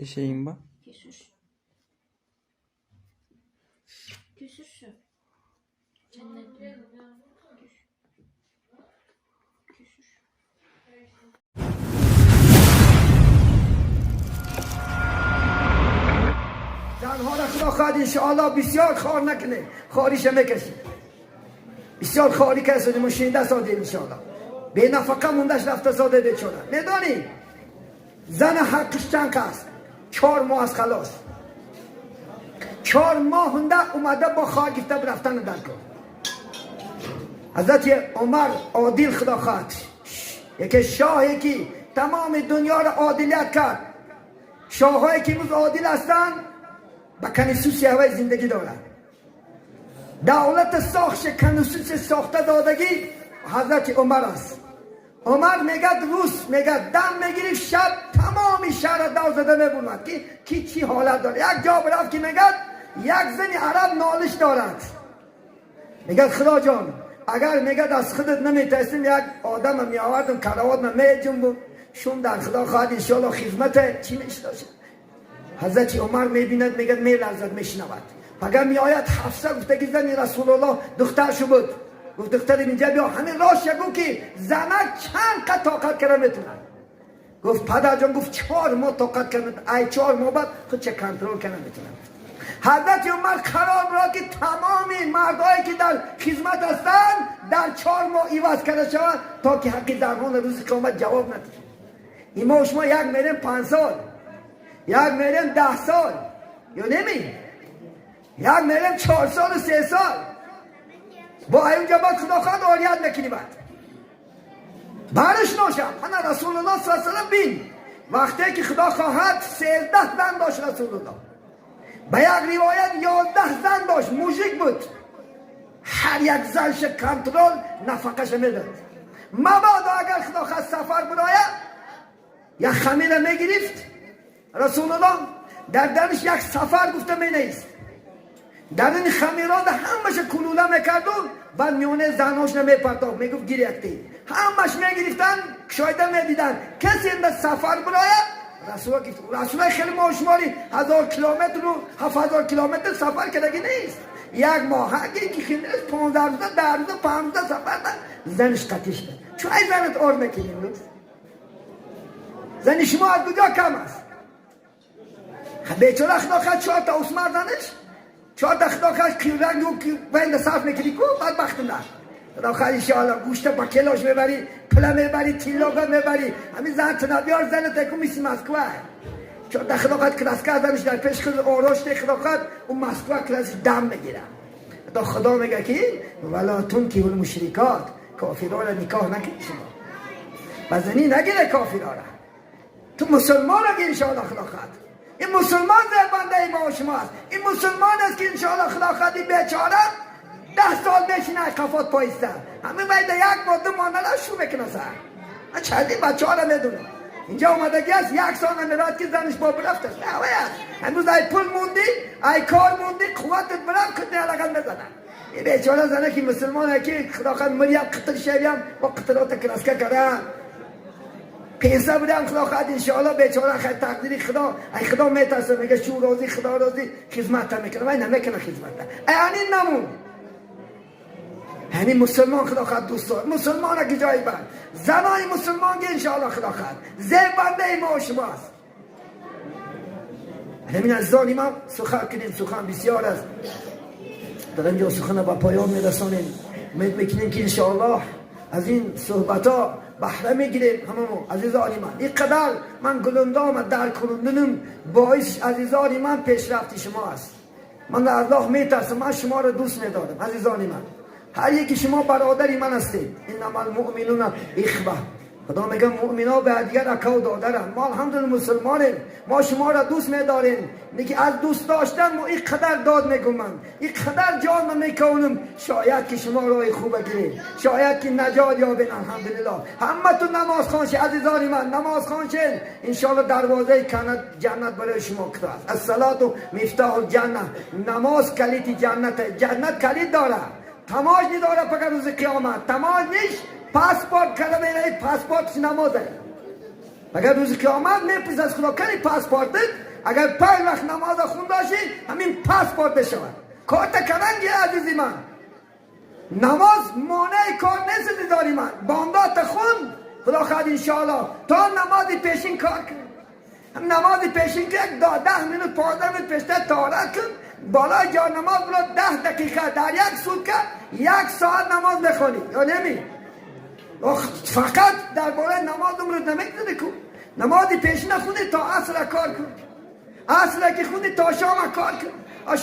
Кешейин ба. Кешир. Кеширші. Cennet. Кешир. زنها را خدا خواهد انشاءالله بسیار خار نکنه، خاریش میکشی. بسیار خاری کسانی مشینده ساده انشاءالله. به نفقه موندش رفته ساده بیچاره. میدانی زن حقش چند است؟ 4 ماه از خلاص. 4 ماه هنده اومده با خار گفته رفتن در کار. حضرت عمر عادل خدا خواهد. یکی شاه یکی تمام دنیا را عادلیت کرد. شاههایی که امروز عادل هستند به کنیسوس هوای زندگی دارند. دولت ساخش کنیسوس ساخته دادگی حضرت عمر است. عمر میگد روز میگد دم میگیری شب تمام شهر دو زده میبوند که کی چی حالت داره. یک جا برفت که میگد یک زن عرب نالش دارد. میگد خدا جان اگر میگد از خودت نمیترسیم یک آدم می آوردم کراوات من میجنبم شون در خدا خواهد انشاءالله خدمت چی میشناسه. حضرت عمر میبیند میگد میلرزد میشنود. فقط میآید حفصه گفته که زن رسول الله دخترشو بود. گفت دختر اینجا بیا همین راست گفت که زنک چند قد طاقت کرده میتونه. گفت پدر جان گفت 4 ماه طاقت کرده ای 4 ماه بعد خود چه کنترل کرده میتونه. حضرت عمر قرار را که تمام مردایی که در خدمت هستند در 4 ماه عوض کرده شوند تا که حق زنان روز قیامت جواب نده. این ما شما یک میریم 5 سال، یک میریم 10 سال یا نمی یک میریم 4 سال و 3 سال با اینجا باید خدا خواهد آریت میکنی بعد برش ناشم. انا رسول الله صلی الله علیه وسلم بین وقتی که خدا خواهد 13 زن داشت رسول الله. به یک روایت 11 زن داشت. موژیک بود. هر یک زنش کنترل نفقش میداد. مبادا اگر خدا خواهد سفر براید یک خمیر میگرفت رسول الله در درش یک سفر گفته می نیست. در این خمیرات همش کلوله میکرد و بعد میونه زناش نمیپرتاخت میگفت گیر یکتی همش میگرفتن کشایده میدیدن کسی این سفر براید رسول رسول خیلی ما شماری 1000 کیلومتر و 7000 کیلومتر سفر کردگی نیست. یک ماه اگه که خیلی نیست 15 روزه 10 روزه 15 سفر ده زنش قطیش ده. چون ای زنت آر میکنی امروز زن شما از کجا کم است؟ بیچاره خدا خواهد چهار تا اسمر زنش چهار تا خدا خواهد رنگ و بین صرف میکنی کو بدبخت نه. خدا خواهد انشاءالله گوشت با کلاش میبری پله میبری تیلا میبری همین زن تنبیار زن تکو میسی مسکوه چهار تا خدا خواهد کراسکا زنش در پیش خود آراشت خدا خواهد اون مسکوه کلاس دم میگیره. تا خدا میگه که ولا تنکحوا المشرکات کافران را نکاح نکنید شما و زنی نگیره کافران را تو مسلمان را انشاءالله خدا خواهد این مسلمان در بنده ما و شما است. این مسلمان است که انشاءالله خدا خواهد این بیچاره 10 سال بشینه قفات پایسته همه باید یک ماه 2 ماه نه شو میکنه سر. من چندین بچه ها را میدونم اینجا اومدگی است یک سال نمیرد که زنش با برفت است. نه است امروز ای پول موندی ای کار موندی قوتت برفت کد علاقه میزنه. این بیچاره زنه که مسلمانه که خدا خواهد مریم قتل شویم با قتلات کراسکه کرده پیسه بودم خدا خواهد انشاءالله بیچاره خیلی تقدیری خدا ای خدا میترسه میگه شو راضی خدا راضی خدمت میکنه و نمیکنه خدمت ای همین نمون. یعنی مسلمان خدا خواهد دوست دار مسلمان که جایی بر زنای مسلمان که انشاءالله خدا خواهد زیر بنده ما و شما است. همین عزیزان ما سخن کنیم سخن بسیار است. در اینجا سخن با پایان میرسانیم. امید میکنیم که انشاءالله از این صحبت ها بهره میگیریم هممون. عزیزان من اینقدر من گلندام در کنندنم باعث عزیزان من پیشرفت شما است. من از الله میترسم. من شما را دوست میدارم عزیزان من. هر یکی شما برادری من هستید. انما المؤمنون اخوه. خدا میگه مؤمنا به دیگر اکا و دادرن. ما الحمدلله مسلمانیم. ما شما را دوست میداریم. نگی از دوست داشتن ما اینقدر داد میگم من اینقدر جان میکنم شاید که شما راه خوب بگیرید شاید که نجات یابین. الحمدلله همه تو نماز خوان عزیزان من نماز خوان شین انشاءالله دروازه جنت برای شما کتا است. الصلاه مفتاح الجنه. نماز کلید جنت. جنت کلید داره تماش نداره فقط روز قیامت تماش نیست پاسپورت کرده میره پاسپورت نمازه فقط روز قیامت میپرسه از خدا کنی پاسپورتت Агар 5 вақт намоз хонда бошӣ, ҳамин паспорт мешавад. Корта карданги, азизи ман. Намоз монеи кор нест, дидори ман. Бомдод хун, худо хоҳад, иншоаллоҳ, то намози пешин кор кун. Намози пешин ки як 10 минут, 15 минут пештар таҳорат кун, болои ҷо намоз бро 10 дақиқа, дар як сутка як соат намоз мехонӣ ё неми? Фақат дар бораи намоз умрат намегузаре ку. Намози пешина хунди, то асра кор кун. Асра ки хунди, то шома кор кун.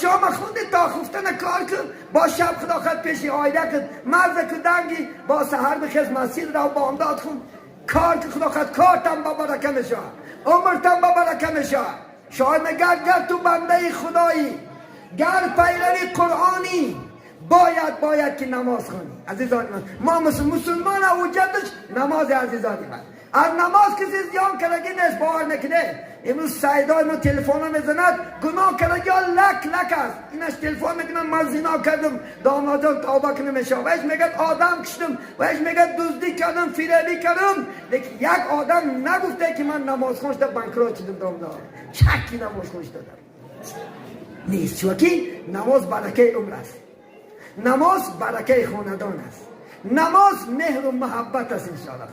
Шома хунди, то хуфтана кор кун. Бо шаб, худо хоҳад, пеши оила кун, маза ку, данги бо саҳар бихез, масҷид рав, бомдод хун, кор ки, худо хоҳад, кортам ба барака мешавад, умртам ба барака мешавад. Шоир мегӯяд: гар ту бандаи худоӣ, гар пайрави қуръонӣ, бояд ки намоз хонӣ. Азизони ман, мо мусулмон ҳуҷҷаташ намози. Азизони ман, аз намоз каси зиён кардагӣ нест, бовар мекунед? Имрӯз сайдои мо телефона мезанад, гуноҳ кардагиҳо лак лак аст. Инаш телефон мекунад: ман зино кардам, домоҷон, тавба кунам мешавад. Вайш мегӯяд: одам куштам. Вайш мегӯяд: дуздӣ кардам, фиребӣ кардам. Лекин як одам нагуфте, ки ман намозхон шуда банкрот шудам, домодор, чаки намозхон шудадам нест. Чунки намоз баракаи умр аст, намоз баракаи хонадон аст, намоз меҳру муҳаббат аст, иншоаллоҳ.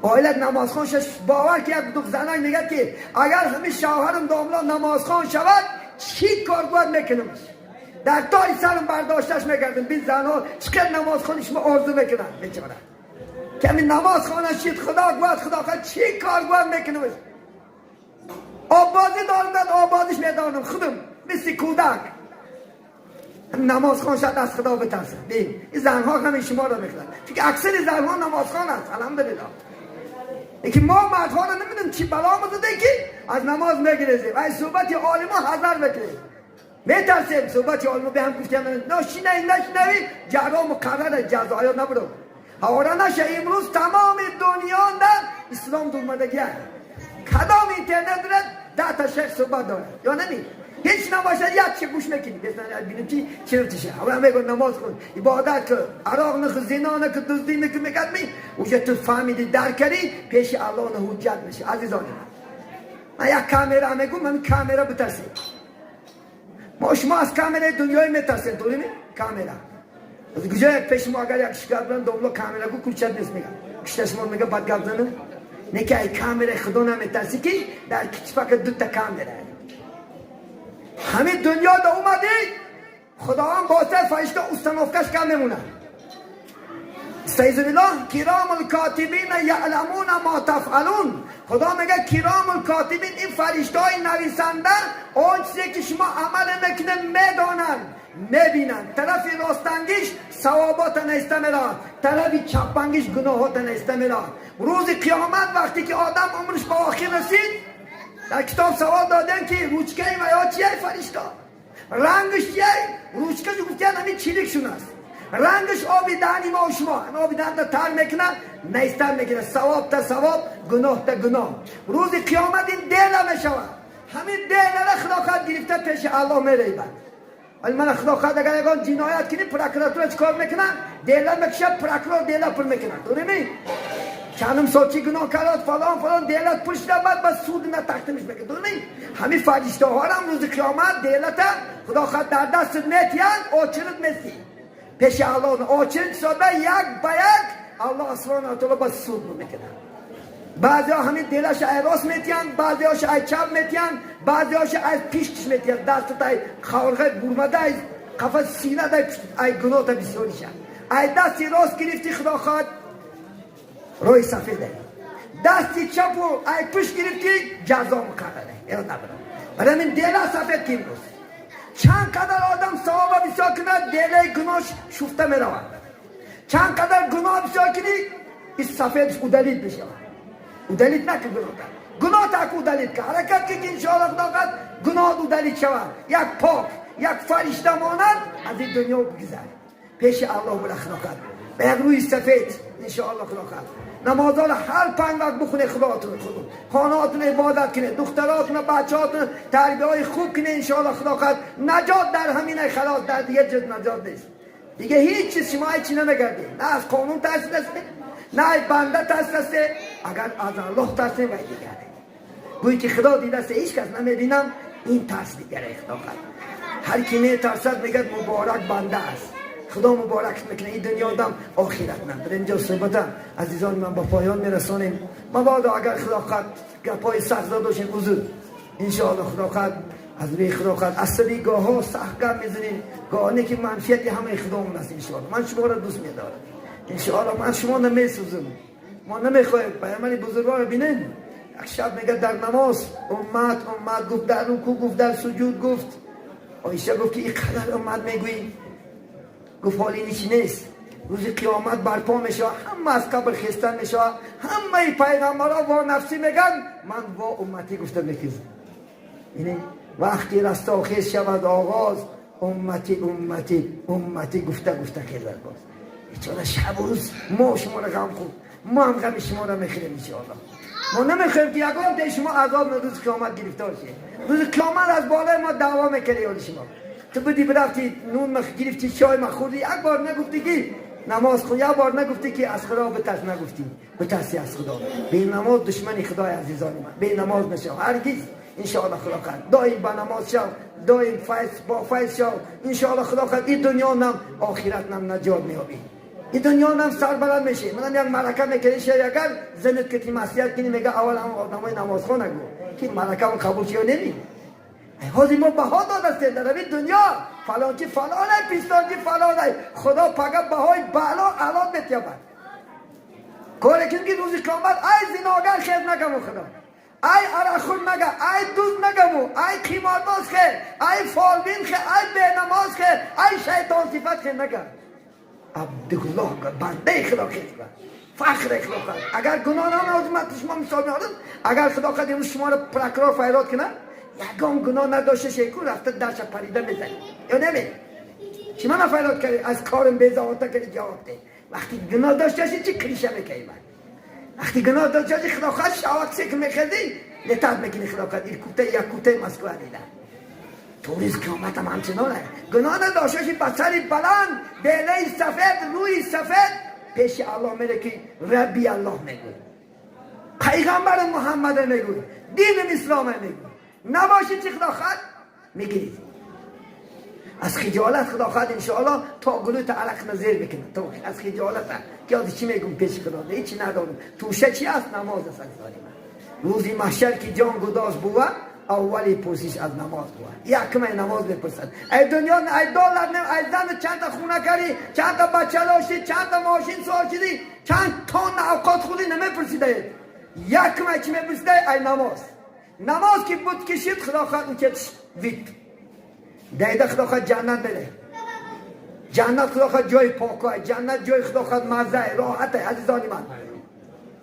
Оила намозхон шаш, бовар ки як занак мегӯяд, ки агар ҳамин шавҳарам, домла, намозхон шавад, чӣ кор бояд мекунам, дар тори сарам бардошташ мекардам. Бин, занҳо чӣ қадр намозхони шумо орзу мекунанд, бечора, ки ҳамин намозхона шид, худо гӯяд, худо хоҳад, чӣ кор бояд мекунам. Оббозӣ дорам, дад оббозиш медонам худам, мисли кӯдак. Намозхон шад, аз худо битарсад. Бин, ин занҳо ҳамин шуморо мехӯрад, чунки аксари занҳо намозхон аст, алҳамдулиллоҳ. Лекин мо мардҳоро намедонем, чӣ бало заде, ки аз намоз мегирезем, ай суҳбати олимо ҳазар мекунем, метарсем. Суҳбати олимо бе ҳам гуфтем, ношинаи нашинавӣ ҷаро муқаррара, ҷазоё набуро ҳавора наша. Имрӯз тамоми дунё дар ислом дурмадагия. Кадом интернет дорад, 10 та шех суҳбат дорад ё нами? Ҳеҷ набошад, як чи гӯш мекунӣ, бинем чи чиртиша. Ава мегӯ: намоз хун, ибодат кун, ароқ нахӯр, зино накун, дуздӣ накун. Мегӯяд ми уже ту фаҳмидӣ, дарк кардӣ, пеши аллоҳ на ҳуҷҷат меша. Азизони ман, ман як камера мегӯм, ман камера битарсем. Мо шумо аз камераи дунёӣ метарсем, дурими камера куҷо? Як пеши мо агар як шикоят бирам, домло, камера гу кулчат нест, мега кишта шумо, мега бад гап занам. Не ки ай камераи худо наметарсӣ, ки дар китфака дута камера. Ҳамин дунё да омадӣ, худованд бо фаришта установка ш кам мемонад. استعیذ کرام الکاتبین یعلمون ما تفعلون. خدا میگه کرام الکاتبین، این فرشته های نویسنده آن چیزی که شما عمل میکنه میدانند، میبینند. طرف راستنگیش ثوابات نیسته میره، طرف چپنگیش گناهات نیسته میره. روز قیامت وقتی که آدم عمرش به آخر رسید، در کتاب سوال دادن که ручка و یا چیه فرشتا، رنگش چیه؟ ручка ش گفتن همین چیلیکشون است، رنگش آبی دهنی ما و شما، همه آبی دهن تر میکنه، نیستر میکنه، ثواب تا ثواب، گناه تا گناه. روز قیامت این دیله میشود. همین دیله را خدا خواهد گرفته پیش الله میره. ولی من خدا خواهد اگر یگان جنایت کنی، прокуратура چیکار میکنه؟ دیله میکشه، прокурор دیله پر میکنه، درست چندم سال چی گناه کرد، فلان فلان، دیلت پر شده، بعد با суд نه تقدیمش میکنه، درست؟ همین فرشته ها هم روز قیامت دیلت خدا خواهد در دست میتیان، очередь میسی پیش الله، очередь ساده، یک با یک الله سبحانه و تعالی با суд میکنه. بعضی ها همین دلش ای راست میتیان، بعضی هاش ای چپ میتیان، بعضی هاش ای پیشتش میتیان، دست تا ای خورغه برمده، ای قفس سینه دای پشت، ای گناه تا بسیاریشه. ای دستی راست گرفتی، خدا خواهد روی سفیده، دستی چپ و ای پشت گرفتی، جزا مقرره یا نبرم. برای همین دیله سفید که امروز چند قدر آدم ثواب بسیار کند، دیله گناهش شفته میرود. چند قدر گناه بسیار کنی، این سفیدش удалить میشود. Удалить نکن گناه گناه تک удалить که حرکت که انشاءالله خدا قد گناه удалить شود، یک پاک، یک فرشته مانند از این دنیا بگذر، پیش الله بره، خدا قد به یک روی سفید انشاءالله. خدا قد نمازها رو هر 5 وقت بخونه، خداتون خدا خانهاتون عبادت کنه، دختراتون، بچهاتون تربیه های خوب کنه، انشاءالله خدا قد نجات در همین، خلاص، در دیگه جز نجات نیست. دیگه هیچ چیز شما هیچی نمیگردی، نه از قانون ترس، نه از بنده ترس، اگر از الله ترس و دیگه گویی که خدا دیده است هیچ کس نمیبینم. این ترس دیگره خدا خواهد. هر کی میترسد میگه مبارک بنده است، خدا مبارک میکنه. این دنیا دم آخرت نه. در اینجا صحبت عزیزان من با پایان میرسانیم. مبادا اگر خدا خواهد گپای سخت زده باشیم عذر انشاءالله خدا خواهد از روی خدا خواهد عصبی گاه‌ها سخت گپ میزنیم، گاهی که منفیت همه خدامون است. انشاءالله من شما را دوست میدارم، انشاءالله من شما نمیسوزم. ما نمیخوایم پیامبر بزرگوار ببینیم. یک شب میگه در نماز امت امت گفت، در رکوع گفت، در سجود گفت. عایشه گفت که اینقدر امت میگویی؟ گفت حالی نیچی نیست. روز قیامت برپا میشه، همه از قبر خیستن میشه، همه پیغمبرا وا نفسی میگن، من وا امتی گفته میکیزم. یعنی وقتی رستاخیز شود آغاز، امتی امتی امتی گفته گفته خیزد باز. بیچاره شب و روز ما شما را غم خورد، ما هم غم شما را میخوریم انشاءالله. ما نمیخوایم که یگان ده شما عذاب روز قیامت گرفتار شه. روز قیامت از بالای ما دعوا میکنه یاد شما. تو بدی برفتی نون مخ گرفتی چای مخوردی، یک بار نگفتی که نماز خون، یک بار نگفتی که از خدا بترس، نگفتی بترسی از خدا. به نماز دشمنی خدای عزیزان من، به نماز نشو هرگز انشاءالله. خدا خواهد دایم با نماز شو، دایم فیض با فیض شو انشاءالله. خدا خواهد این دنیا نم آخرت نم نجات میابی، این دنیا نم سربلند میشه. من یک مرکه میکنی شهر اگر زنت که مسیحت کنی میگه اول هم آدمای نمازخوان نگو که مرکه اون قبول شو نمی. حاضر ما بها دادستیم در این دنیا، فلانچی فلانه پیستانچی فلانه. خدا پگه بهای بالا الان بتیابد. کاری که روز قیامت ای زناگر خیر نگم خدا، ای عرقخور نگه، ای دوز نگم، ای قیمارباز خیر، ای فالبین خیر، ای بینماز خیر، ای شیطان صفت خیر نگه. عبدالله بنده خدا خیر فخر خدا خیر. اگر گناه نماز من شما مثال میارم، اگر خدا خیر امروز شما رو پرکرار فیراد کنه، یگان گناه نداشته شیکو رفته درش پریده میزنی یا نمی چی من فیراد کردی از کارم بیزاوتا کردی جواب ده. وقتی گناه داشته چی کلیشه میکنی؟ من وقتی گناه داشته خدا خواهد شاوک سه که میخوردی لطفت میکنی خدا خواهد این کوته یک کوته مسکوه دیده. تو روز قیامت هم همچنانه. گناه نداشته با سری بلند بیله سفید روی سفید پیش الله میره که ربی الله میگوی، پیغمبر محمد میگوی، دین اسلام میگوی. نباشی چی خدا خواهد میگیرید از خجالت خدا خواهد انشاءالله تا گلوت عرق نظیر بکنه. تو از خجالت که از چی میگم پیش خدا هیچی ندارم. توشه چی است؟ نماز است. روزی محشر که جان گداز بود اولی پرسش از نماز بود. یکم نماز بپرسد. ای دنیا ای دلار نه ای زن چند تا خونه کردی، چند تا بچه داشتی، چند تا ماشین سوار شدی، چند تن اوقات خودی نمیپرسیده. یکم چی میپرسیده؟ ای نماز. نماز که بود کشید خدا خواهد اون که وید دیده خدا خواهد جنت بده. جنت خدا خواهد جای پاکای، جنت جای خدا خواهد مزه راحت. عزیزان من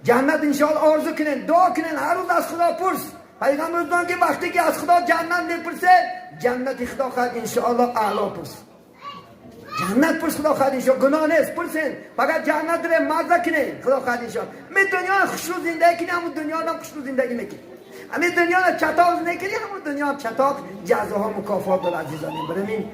جنت انشاءالله آرزو کنین، دعا کنین، هر روز از خدا پرس. پیغمبر گفتن که وقتی که از خدا جنت میپرسه جنت خدا خواهد انشاءالله اعلی پرس. جنت پرس خدا خواهد انشاءالله، گناه نیست پرسین، فقط جنت رو مزه کنین خدا خواهد انشاءالله. می دنیا خوشرو زندگی کنی، همون دنیا هم خوشرو زندگی میکنی. همین دنیا را چطاق نکنی، همون دنیا هم چطاق جزاها مکافات داره. عزیزان برای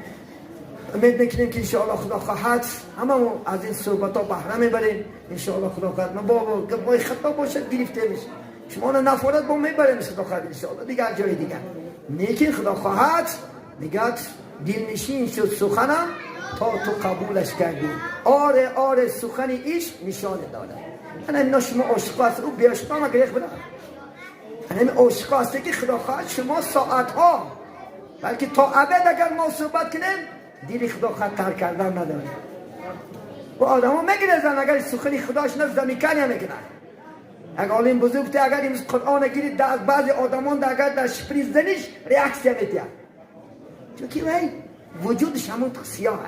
امید میکنیم که انشاءالله خدا خواهد هممون از این صحبت ها بهره میبریم انشاءالله. خدا خواهد من بابا گپای خطا باشد گرفته میشه شما رو نفرت با میبریم خدا خواهد انشاءالله دیگر جای دیگر. نیکین خدا خواهد میگه دلنشین شد سخنم تا تو قبولش کردی، آره آره سخن ایش نشانه داره. من اینا شما عاشق هست او بیاشقا مگر یک بدم. همین عشق هسته که خدا خواهد شما ساعت ها بلکه تا ابد اگر ما صحبت کنیم دل خدا خواهد تر کردن نداره. و آدم ها میگیرن اگر سخنی خداش نه زمیکنی هم میکنن. اگر عالم بزرگ ته اگر امروز قرآن گیرید از بعضی آدمان اگر در شپریز زنیش ریاکسیا میتید، چون که وی وجودش همون سیاه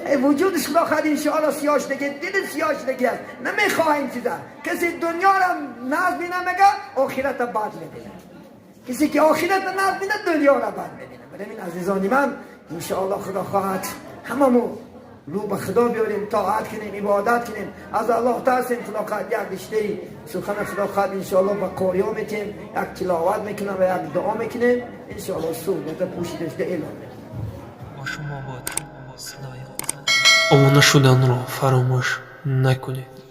ای وجودش خدا خواهد انشاءالله سیاهش دیگه، دل سیاهش دیگه است. نمیخواه این چیزا. کسی دنیا را ناز بینه میگه آخرت بد میبینه، کسی که آخرت ناز بینه دنیا را بد میبینه. برای این عزیزان من انشاءالله خدا خواهد هممون رو به خدا بیاریم، طاعت کنیم، عبادت کنیم، از الله ترسیم. خدا خواهد یک رشته سخن خدا خواهد انشاءالله با قاریا میتیم، یک تلاوت میکنم و یک دعا میکنیم انشاءالله. صحبت پوشیده شده اعلام میکنیم. با شما باد صدای обуна шуданро фаромӯш накунед.